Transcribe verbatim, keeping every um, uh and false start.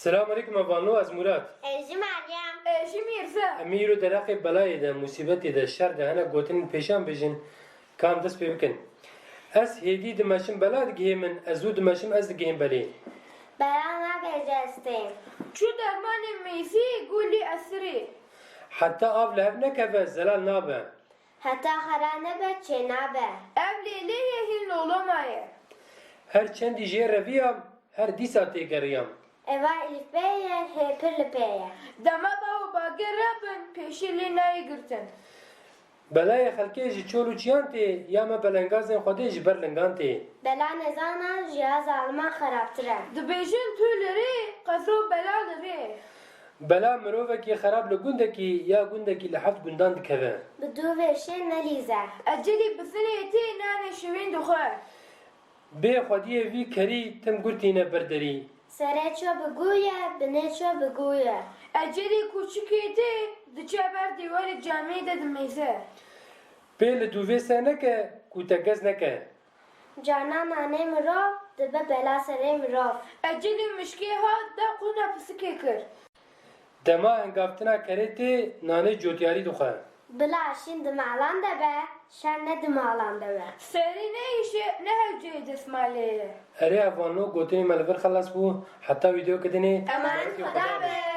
Selam aleyküm, ev Vanlo, ez Murat. Ez jî Meryem. Ez jî Mîrze. Em îro derheqê belayê de, musîbetê de, şer de hinek gotinên pêşiyan bêjin, ka em dest pê bikin. Ez hêdî dimeşim bela digihê min, ez zû dimeşim ez digihêm belê. Bela nabe jestê. Çû dermanê mêsî, gulî esirî. Heta av li hev nekeve, zelal nabe. Heta xera nebe, çênabe. Ev lêlê ye, hîn loloma ye. Her çendî jê reviyam, her dîsa têgeriyam. Eva îlîfbê ye, hê pir li pê ye. Dema bav û bagir rebin, pêşî lê nayê girtin. Belayê xelkê ji çol û çiyan tê, ya me belengazên Xwedê ji ber lingan tê. Bela nezana ji ya zaliman xerabtir e. Dibêjin tu li rê, qezo bela li rê. Bela mirovekî xerab li gundekî ya gundekî li heft gundan dikeve. Bi dû vêşê nelîze. Ecelî bi sinê tê nanê şivîn dixwe. Bê xwediyê vî kerî tim gur tîne ber derî. Serê ço bi gû ye, binê ço bi gû ye. Ecelî kûçikê tê diçe ber dîwarê camiyê de dimêze. Pê li dûvê se neke ku te gez neke. Carna nanê mirov dibe bela serê mirov. Ecelî mişkê hat da qûna pisikê kir. Dema hingavtina kerê tê nanê cotyarî dixwe. Bila şîn di malan de be, şer ne di malan de be. Serî ne îşe, ne hewceyê desmalê ye. Erê, ev Vanlo, gotinê me li vir xelas bû. Heta vîdeoyeke dinê. Emanetê Xweda be.